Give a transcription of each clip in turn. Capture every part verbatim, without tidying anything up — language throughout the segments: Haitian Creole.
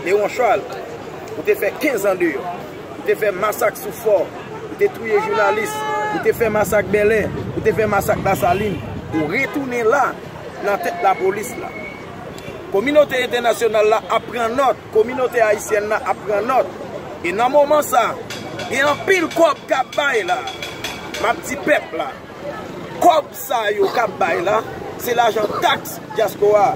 Léon Charles, ou te fè kenz an deyò. Ou te fè masak sou Fò. Ou te touye jounalis. Ou te fè masak Bèlè. Ou te fè masak Lasalin. Ou retounen la, nan tèt lapolis la. Kominote entènasyonal la ap pran nòt. Kominote ayisyèn nan ap pran nòt. E nan moman sa, gen anpil kòb k ap bay la. M ap di pèp la. Kòb sa yo k ap bay la, se lajan taks dyaspora.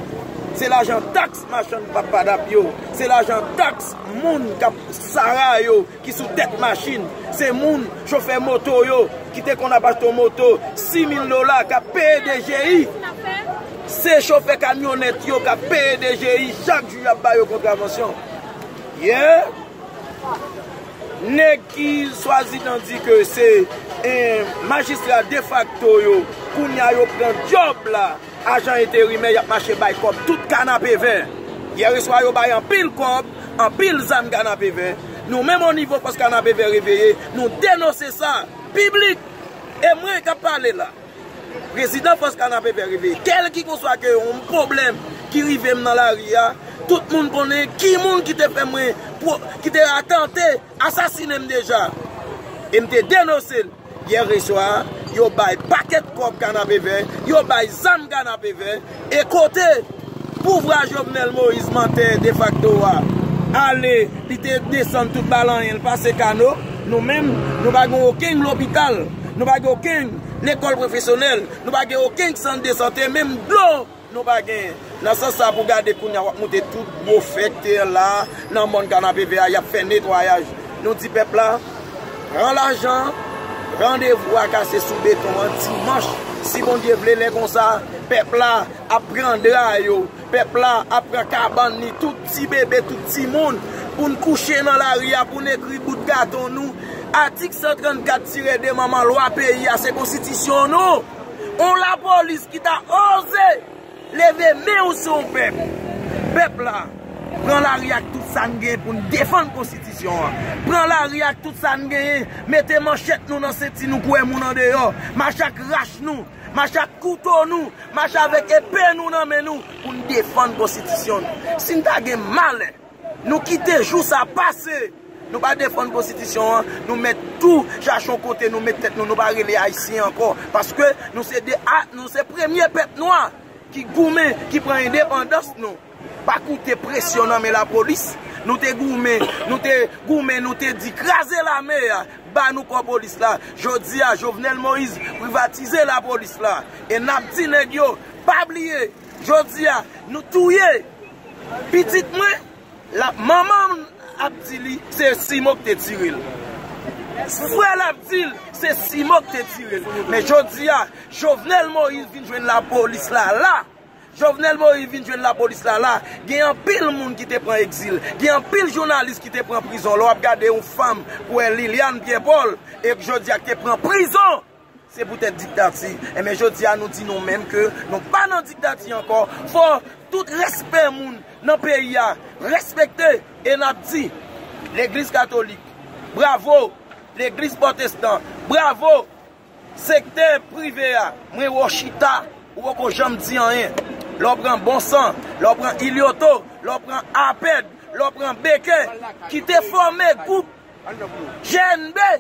Se lajan taks machann papadap yo. Se lajan taks moun k ap sara yo ki sou tèt machin. Se moun, chofè moto yo, ki te konn ap achte yon moto sis mil dola k ap peye D G I. Se chofè kamyonèt yo k ap peye D G I chak jou y ap ba yo kontravansyon. Yeah. Nèg ki swazidan di ke se, eh, majistra defakto yo, kounye a yo pran djòb la, ajan enterimè, y ap mache bay kòb tout kanapevè. Yè swa yo bay anpil kòb, anpil zam kanapevè. Nou menm o nivo fòs kanapevè reveye, nou denonse sa piblik. E mwen k ap pale la. Prezidan Fòs Kanapevè reveye. Kèlkeswa ke yon pwoblèm ki rive m nan lari a, tout moun konnen ki moun ki te fè mwen, pwo-, ki te atante, asasinen m deja. E m te denonse l. Yè swa, yo bay pakèt kòb kanapevè, yo bay zam kanapevè, e kote pouvwa Jovenel Moïse mantè defakto a ale, li te desann tout Balanyen, l pase Kano. Nou menm, nou pa gen okenn lopital, nou pa gen okenn lekòl pwofesyonèl, nou pa gen okenn sant de sante, menm dlo nou pa gen. Nan sans sa, pou gade kounye a, w ap moute tout gwo fè k te la nan mòn Kanapevè a, y ap fè netwayaj. Nou di pèp la, pran lajan, randevou a kase sou beton an dimanch. Si Bondye vle, lè konsa, pèp la ap pran dra yo, pèp la ap pran kabann li, tout ti bebe, tout timoun, pou n kouche nan lari a, pou n ekri bout gato nou. Atik san trannkat tire de manman lwa peyi a, se konstitisyon nou. On lapolis ki ta oze leve men w sou yon pèp. Pèp la, pran lari ak tout sa n genyen pou n defann konstitisyon an. Pran lari ak tout sa n genyen, mete manchèt nou nan senti nou, kouwè moun andeyò, mache ak rach nou, mache ak kouto nou, mache avèk epe nou nan men nou pou n defann konstitisyon nou. Si n ta gen malè, nou kite jou sa pase, nou pa defann konstitisyon an, nou mèt tou chache yon kote nou met tèt nou, nou pa rele ayisyen ankò, paske nou se de a, nou se premye pèp nwa ki goumen, ki pran endepandans nou. Pa koute presyon nan men lapolis. Nou te goumen, nou te goumen, nou te di kraze lame a, ba nou kò polis la. Jodi a, Jovenel Moïse privatize lapolis la. E n ap di nèg yo, pa bliye, jodi a, nou touye pitit mwen, la, manman m ap di li, se Simo k te tire l. Frè l ap di l, se Simo k te tire l. Men jodi a, Jovenel Moïse vin jwenn lapolis la la. Jovenel Moïse vin jwenn lapolis la la. Gen anpil moun ki te pran egzil. Gen anpil jounalis ki te pran prizon. Lè w ap gade yon fanm, kwè Liliane Pierre Paul, e jodi a k te pran prizon. Se poutèt diktati. Enben, jodi a, nou di nou menm ke nou pa nan diktati ankò. Fò tout respè moun nan peyi a respekte. E n ap di, legliz katolik, bravo! Legliz pwotestan, bravo! Sektè prive a, mwen wè w chita, ou poko janm di anyen. Lè w pran Bonsan, lè w pran Ilioto, lè w pran Apèd, lè w pran Bekè, ki te fòme gwoup G N B,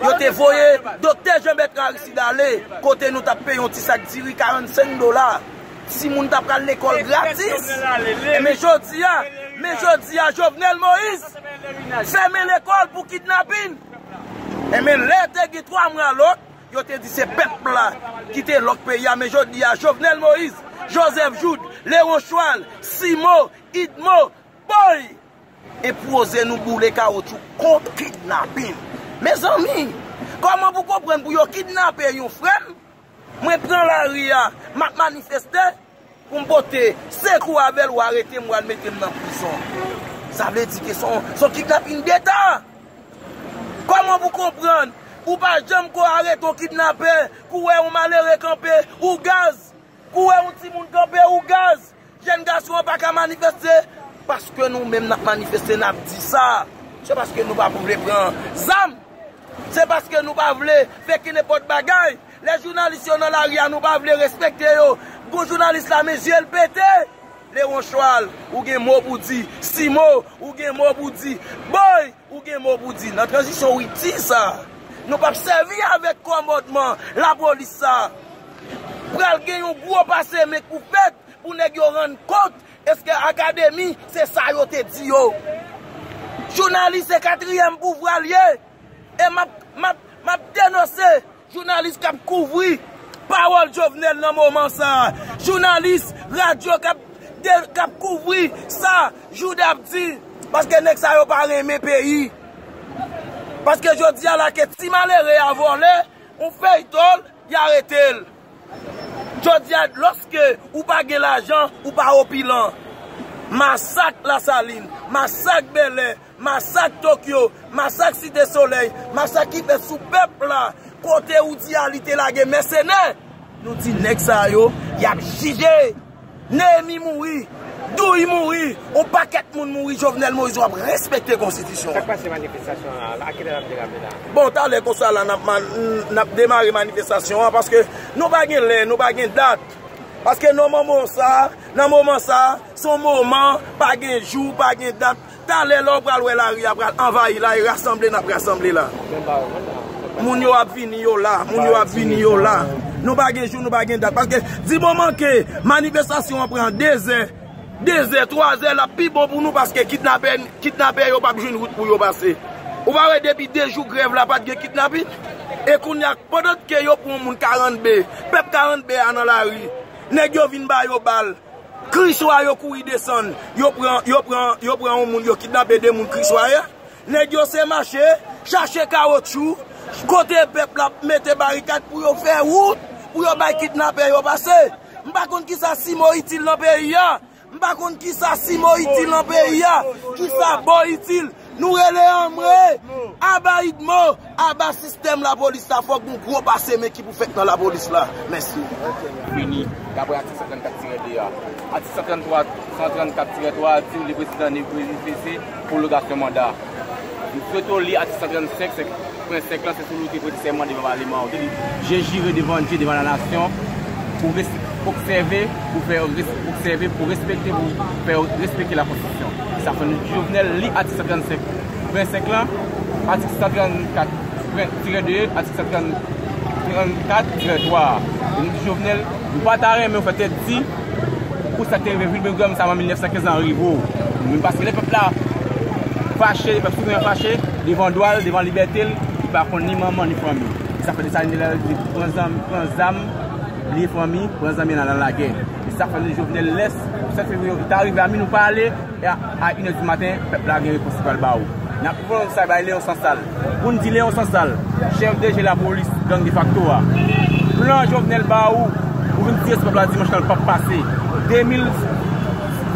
yo te voye Doktè Jean Bertrand Aristide ale, kote nou t ap peye yon ti sak diri karannsenk dola. Timoun t ap pral lekòl gratis. E men jodi a, men jodi a, Jovenel Moïse fèmen lekòl pou kidnapin. E men lè te gen twa mwa lòk, yo te di se pèp la ki te lòk peyi a. Men jodi a, Jovenel Moïse, Joseph Jouthe, Léon Schwal, Simo, Idmo, Boy! Enpoze nou boule kawotchou kont kidnapin. Mezanmi, kòman pou konprann pou yo kidnape yon frè m? Mwen pran lari a, m ap manifeste pou m pote sekou avè l, ou arete m, ou al mete m nan prizon. Sa vle di ke se yon, se yon kidnapin deta. Kòman pou konprann ou pa janm ko arete yon kidnapè, kou wè yon malere kanpe, ou gaz, kou wè yon timoun kanpe, ou gaz. Jèn gason an pa ka manifeste, paske nou menm n ap manifeste, n ap di sa. Se paske nou pa vle pran zam. Se paske nou pa vle fè kenenpòt bagay. Lè jounalis yo nan lari a, nou pa vle respekte yo. Gon jounalis la, men zye l pete. Lewon Chwal, ou gen mo pou di. Simo, ou gen mo pou di. Boy, ou gen mo pou di. Nan tranzisyon riti sa, nou p ap sèvi avèk kòmandman lapolis sa. Pral gen yon gwo pase men k pou fèt pou nèg yo rann kont èske akademi se sa yo te di yo. Jounalis se katriyèm pouvwa l ye. E m ap, m ap, m ap denonse jounalis k ap kouvri pawòl Jovenel nan moman sa a. Jounalis radyo k ap, de, k ap kouvri sa Jouda ap di. Paske nèg sa yo pa renmen peyi. Paske jodi a la ke ti malere a vòlè, ou feyton l, y arete l. Jodi a, lòske ou pa gen lajan, ou pa opilan. Masak Lasalin, masak Bèlè, masak Tokyo, masak Site Solèy, masak ki fèt sou pèp la, kote ou di a li te lage mèsenè. Nou di nèg sa yo, y ap jije. Neyemi mouri, Douy mouri, yon pakèt moun mouri, Jovenel Moïse w ap respekte konstitisyon an. Sa k pase manifestasyon an la? A kilè l ap derape la? Bon, talè konsa la, n ap, man- n ap demare manifestasyon an, paske nou pa gen lè, nou pa gen dat. Paske nan moman sa, nan moman sa, se yon moman, pa gen jou, pa gen dat. Talè, lè w pral wè lari a pral anvayi la, e rasanble n ap rasanble la. Moun yo ap vini, yo la. Moun yo ap vini, yo la. Nou pa gen jou, nou pa gen dat. Paske di moman ke manifestasyon an pran dezè, dezè, twazè, l ap pi bon pou nou, paske kidnapè, kidnapè yo p ap jwenn wout pou yo pase. Ou pa wè depi de jou grèv la pa t gen kidnapin? E kounye a, pandan ke yo pran yon moun karannbe, pèp karannbe a nan lari, nèg yo vin ba yo bal, Kriswa yo kouri desann, yo pran, yo pran, yo pran yon moun, yo kidnape de moun Kriswa yè. Nèg yo se mache, chache kawotchou, kote pèp la mete barikad pou yo fè wout, pou yo bay kidnapè yo pase. M pa konn kisa Simo itil nan peyi a. M pa konn kisa Simo itil nan peyi a. Kisa Bo itil. Nou rele anmwe. Aba idmo. Aba sistèm lapolis la. Fòk gon gwo pase men ki pou fèt nan lapolis la. Mèsi. Fini, daprè atik san trannkat tirè de a. Atik san tranntwa, san trannkat tirè twa a di w li prezidan ni prezidans pou logasyon manda. M swete w li atik san trannsenk, senk pwen senk lan, se sou li w te prete sèman devan paleman an. Ou te di, je jure devant Dieu, devant la nation, pou res-, obsève, pou fè res-, obsève, pou respekte, pou fè respekte la konstitisyon. Sa fè nou di Jovenel li atik san trannsenk, pwen senk lan, atik san trannkat, pwen tirè de, atik san trannkat tirè twa. E nou di Jovenel, nou pa ta renmen w fè tèt di, pou sa k te rive Vilbè Granm sa an mil nèf san kenz lan rive w. Men paske lè pèp la fache, pèp souvren an fache, devan dwa l, devan libète l, li pa konn ni manman ni fanmi. Sa fè Desalin te di, pran zam, pran zam, bliye fanmi, pran zanmi ann al nan lagè. E sa fè nou di Jovenel lès, sèt fevriye, li ta rive a minwi pale, e a, a inè di maten, pèp la gen repons li pral ba ou. N ap pran sa bay Leon Sansal. Pou n di Leon Sansal, chèf de je lapolis, gang defakto a, plan Jovenel ba ou, ou vin tire sou pèp la dimanch lan, l p ap pase. De mil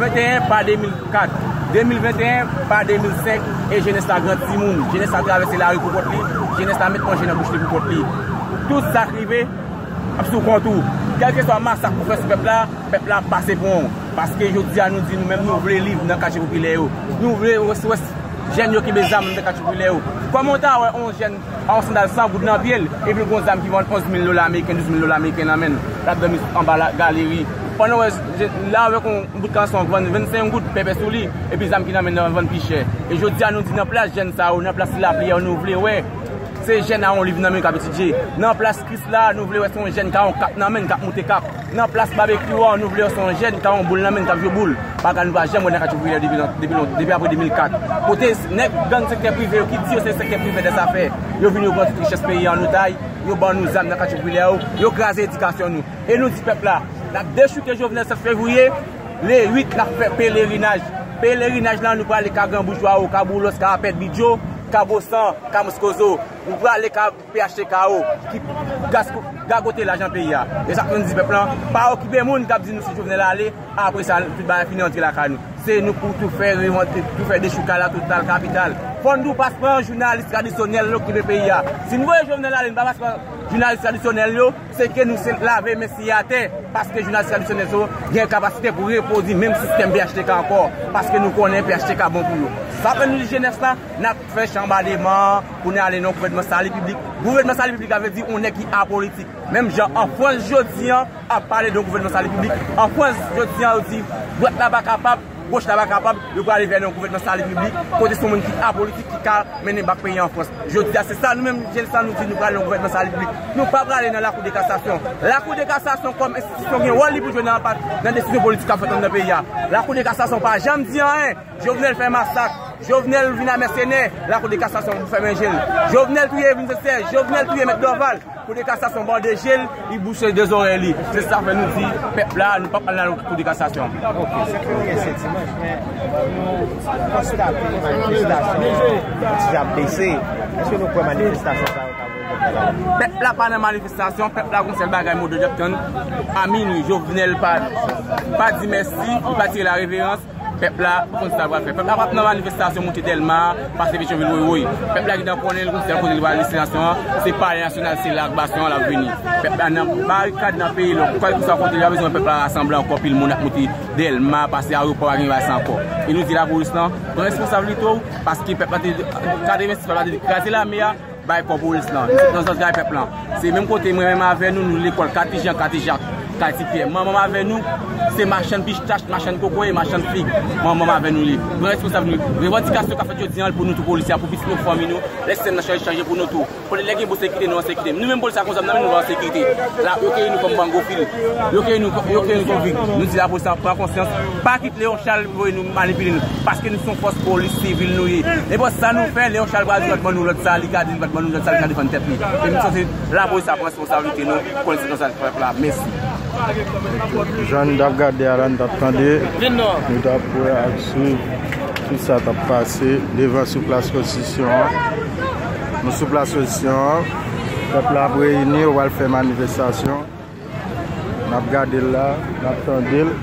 venteyen pa de mil kat, de mil venteyen pa de mil senk, e jenès la gran timoun. Jenès la travèse lari pou kont li, jenès la met manje nan bouch li pou kont li. Tout sa k rive, ap sou kont ou. Kèlkeswa masak ou fè sou pèp la, pèp la ap pase pran w. Paske jodi a nou di nou menm nou vle liv nan katye popilè yo. Nou vle wè, wè jèn yo kenbe zam nan katye popilè yo. Kòman w ta wè yon jèn a yon sandal san goud nan pye l, epi l gen yon zam ki vann onz mil dola ameriken, douz mil dola ameriken nan men l, l ap dòmi anba la, galeri. Pandan w wè, je-, la avèk yon bout kanson k vann vennsenk goud pèpè sou li, epi zam ki nan men l nan vann pi chè. E jodi a nou di nan plas jèn sa yo, nan plas lapliya yo, nou vle wè se jèn a yon liv nan men yo k ap etidye. Nan plas Kris la, nou vle wè se yon jèn k a yon kap nan men l k ap moute kap. Nan plas babekyou an, nou vle wè se yon jèn k a yon boul nan men l k ap jwe boul. Bagay nou pa janm wè nan katye popilè depi lon-, depi lon-, depi apre de mil kat. Kote nèg gang sektè prive yo ki di yo se sektè prive dèzafè, yo vin yo pran tout richès peyi a an otay, yo ban nou zam nan katye popilè yo, yo kraze edikasyon nou. E nou di pèp la, n ap dechouke Jovenel sèt fevriye, le uit n ap fè pelerinaj. Pelerinaj la nou prale ka Gran Boujwa, Oka Boulos, ka Apèd Bidjo, ka Bosan, ka Moskozo. Nou prale ka P H T K yo ki gasko-, gagote lajan peyi a. E sa k fè n di pèp lan, pa okipe moun k ap di nou si Jovenel ale, apre sa, tout bagay fini, antre lakay nou. Se nou pou tou fè revant, tou fè dechoukay la total kapital. Fò n tou pa pran jounalis tradisyonèl yo okipe peyi a. Si n voye Jovenel ale, n pa pase pran jounalis tradisyonèl yo, se ke nou se lave men siye atè. Paske jounalis tradisyonèl sa yo gen kapasite pou repwodui menm sistèm P H T K ankò. Paske nou konnen P H T K bon pou yo. Sa fè nou di jenès la, n ap fè chanbademan pou n ale nan gouvènman sali piblik. Gouvènman sali piblik la vle di yon nèg ki apolitik. Menm jan an Frans jodi an ap pale de yon gouvènman sali piblik. An Frans jodi an yo di dwat la pa kapab, goch la pa kapab, yo prale vè yon gouvènman sali piblik, kote se yon moun ki apolitik ki ka mennen bak peyi an Frans. Jodi a se sa nou menm jenès la nou di nou prale nan gouvènman sali piblik. Nou pa prale nan lakou de kasasyon. Lakou de kasasyon kòm enstitisyon gen wòl li pou jwe nan, nan desizyon politik k ap fèt anndan peyi a. Lakou de kasasyon pa janm di anyen. Jovenel fè masak. Jovenel vin a mèsenè. Lakou de kasasyon pou fèmen je l. Jovenel touye Evelyne Sincère. Jovenel touye Mèt Dorval. Kou de kasasyon bande je l, li bouche de zòrèy li. Se sa fè nou di pèp la, nou p ap al nan kou de kasasyon. Ok, se ke nou gen se dimanch, men nou konstate manifestasyon an ti jan ap bese. Èske nou kwè manifestasyon sa yo ka voye pèp la? Pèp la pa nan manifestasyon, pèp la gon sèl bagay, mo de jòb tann. A minwi, Jovenel pa, pa di mèsi, li pa tire la reverans. Pèp la konn sa l pral fè. Pèp la p ap nan manifestasyon moute Dèlma, pase Petyonvil woy woy. Pèp la gentan konnen l konn sèl kote li pral destinasyon an, se Palè Nasyonal, se la ak basyon an l ap vini. Pèp la nan barikad nan peyi l, kèlkeswa kote li pa bezwen pèp la rasanble ankò, pil moun ap moute Dèlma, pase ayewopò, pa gen bagay sa ankò. E nou di lapolis lan, pran responsablite w, paske pèp la te, katrevensis pèp la te kraze lame a, bay kò polis lan. Nou sot nan zòt kay pèp lan. Se menm kote mwen menm avè nou, nou lekòl Katijan, Katijak, Katipyè. Manman m avè nou, se machann pistach, machann kokoye, machann fig. Manman m avè nou li. Pran responsab nou. Revandikasyon k ap fèt jodi an pou nou tou polisye a, pou pitit nou, fanmi nou. Lè sistèm nan chanje, chanje pou nou tou. Kote lè gen bon sekirite, nou an sekirite. Nou menm polisye a konsa, nan men nou an sekirite. La, yo kenbe nou kòm bangofil. Yo kenbe nou, yo kenbe nou kòm vig. Nou di lapolis la pran konsyans. Pa kite Leon Charles voye nou manipile nou. Paske nou se yon fòs polis sivil nou ye. Nenpòt sa nou fè, Leon Charles pral di l pa t ban nou lòd sa, li ka di l pa t ban nou lòd sa, li ka defann tèt li. E nou sanse lapolis la pran responsablite nou, konnen se konsa pèp la. Mèsi. Jan n t ap gade a la, n t ap tande, nou t ap wè ak swiv tout sa t ap pase devan sou plas konstitisyon an. Nou sou plas konstitisyon an, pèp la ap reyini, yo pral fè manifestasyon. N ap gade l la, n ap tande l.